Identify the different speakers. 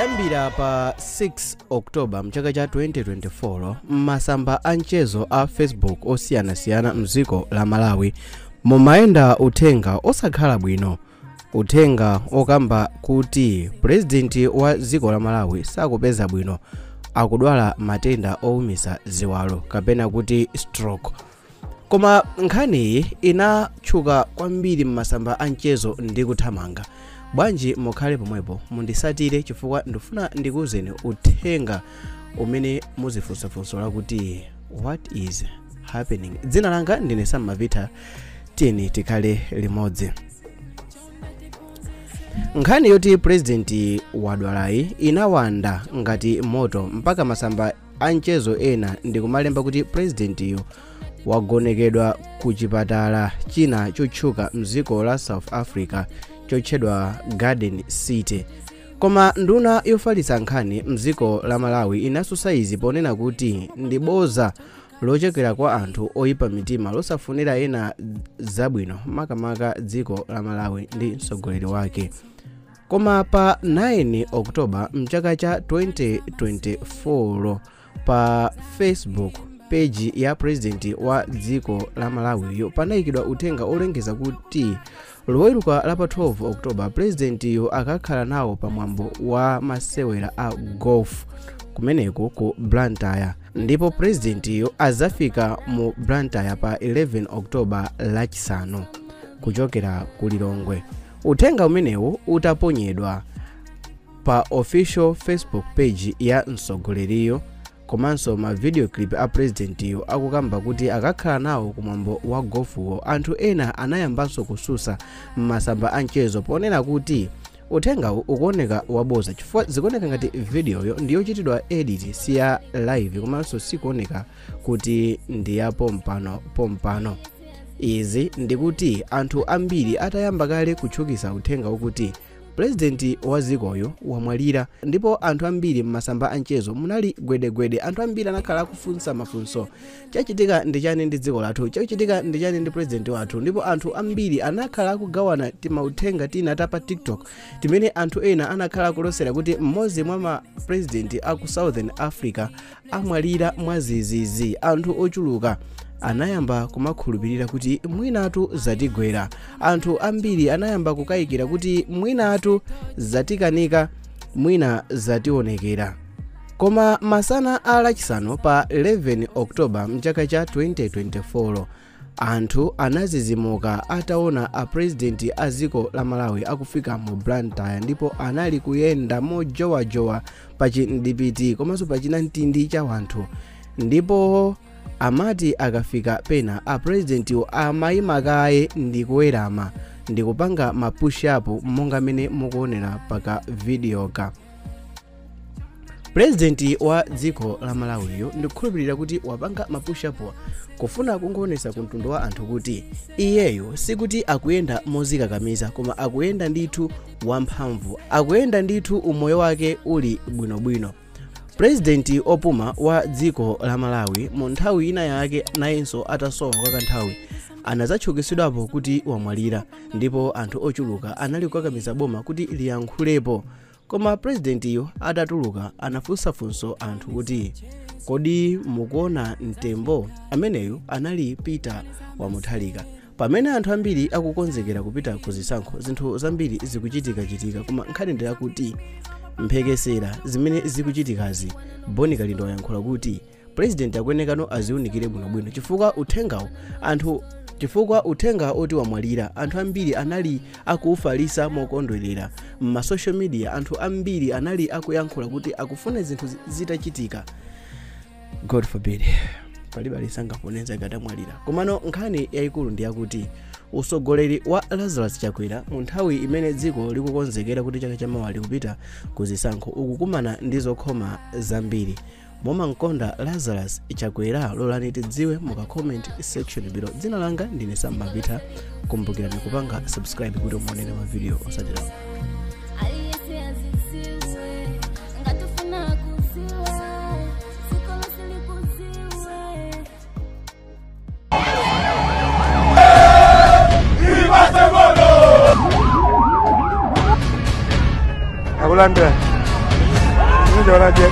Speaker 1: Kuyambira pa 6 October mchaka cha 2024, masamba a mchezo a Facebook osiyanasiyana mdziko la Malawi mumayenda uthenga osakhala bwino, uthenga okamba kuti purezidenti wa dziko la Malawi sakupeza bwino, akudwala matenda owumisa ziwalo kapena kuti stroke. Koma nkhaniyi inatchuka kwambiri m'masamba a mchezo ndi kuthamanga. Bwanji mukhale pomwepo mundisatire, chifukwa ndifuna ndikuwuzeni uthenga umene muzifunsafunso lakuti what is happening. Dzina langa ndine Sam Mavita, tiyeni tikhale limodzi. Nkhani yoti purezidenti wadwalayi inawanda ngati moto mpaka masamba a mchezo ena ndikumalemba kuti purezidentiyo wagonekedwa ku chipatala china chotchuka mdziko la South Africa chotchedwa Garden City. Koma nduna yofalitsa nkhani mdziko la Malawi inasusa izi ponena kuti ndi boza lochokera kwa anthu oyipa mitima losafunira ena zabwino, makamaka dziko la Malawi ndi mtsogoleri wake. Koma pa 9 October mchaka cha 2024, pa Facebook page ya president wa dziko la Malawiyo panayikidwa uthenga olengeza kuti loweruka la pa 12 October presidentiyo akakhala nawo pamwambo wa masewera a golf kumeneko ku Blantyre, ndipo presidentiyo azafika mu Blantyre pa 11 October lachisanu kuchokera ku Lilongwe. Uthenga umenewu utaponyedwa pa official Facebook page ya mtsogoleriyo komanso ma video clip a presidentiyo akukamba kuti akakhala nawo kumwambo wa golfuwo, anthu ena anayambanso kususa m'masamba a mchezo ponena kuti uthengawu ukuoneka waboza, chifukwa zikuoneka ngati videoyo ndiyochitidwa edit, si ya live, komanso sikuoneka kuti ndiyapompano pompano. Izi ndikuti anthu ambiri atayamba kale kutchukisa uthenga wokuti purezidenti wa dzikoyo wamwalira, ndipo anthu ambiri m'masamba a mchezo munali gwedegwede. Anthu ambiri anakhala akufunsa mafunso, chachitika ndi chani ndi dziko lathu, chachitika ndi chani ndi purezidenti wathu. Ndipo anthu ambiri anakhala akugawana timauthenga tina ta pa TikTok timene anthu ena anakhala akulosera kuti mmodzi mwa ma purezidenti aku Southern Africa amwalira mwazizizi. Anthu ochuluka anayamba kumakhulupirira kuti mwinatu zatigwera. Anthu ambiri anayamba kukayikira kuti mwinatu zatikanika, mwina zationekera. Koma masana a lachisanu pa 11 October mchaka cha 2024, anthu anazizimuka ataona a president a dziko la Malawi akufika mu Blantyre, ndipo anali kuyenda mojowajowa pa chindipiti komanso pa chinamtindi cha wanthu. Ndipo amati akafika pena a presidentiwo amayima kaye ndi kuwerama ndi kupanga ma push up monga mene mukuonera paka video ka. Purezidenti wa dziko la Malawiyo ndikukhulupirira kuti wapanga ma push up kufuna kungoonesa ku mtundu wa anthu kuti iyeyo sikuti akuyenda mozikakamiza, koma akuyenda ndithu wamphamvu, akuyenda ndithu umoyo wake uli bwinobwino. Purezidenti opuma wa dziko la Malawi mu nthawi ina yake nayenso atasowa kwa kanthawi anadzatchukitsidwapo kuti wamwalira, ndipo anthu ochuluka anali kukakamiza boma kuti liyankhulepo. Koma purezidentiyo atatuluka anafunsafunso anthu kuti kodi mukuona mtembo? Ameneyu anali Peter wa Mutharika. Pamene anthu ambiri akukonzekera kupita ku zisankho, zinthu zambiri zikuchitikachitika, koma nkhani ndiyakuti mphekesera zimene zikuchitikazi, Boni Kalindo wayankhula kuti president akuyenekano aziunikire bwinobwino, chifukwa uthengawo anthu chifukwa uthenga oti wamwalira anthu ambiri anali akuufalisa mokondwerera m'ma social media. Anthu ambiri anali akuyankhula kuti akufuna zinthu zitachitika. God forbid, palibe alisangaponenza ngati amwalira. Komano nkhani yayikulu ndiyakuti usogoleri wa Lazarus Chakwera mu nthawi imene dziko likukonzekera kuti chaka chamawa likupita ku zisankho ukukumana ndi zokhoma zambiri. Mumankonda Lazarus Chakwera? Lolani tidziwe muka comment section below. Dzina langa ndine Sam Mavita, kumbukirani kupanga subscribe kuti muonere ma video osatira.
Speaker 2: Aliyese aziziwe, ngatufuna kuziwe, dziko lonse likuziwe.
Speaker 3: Akulandira. Oúnjẹ wọn jẹ.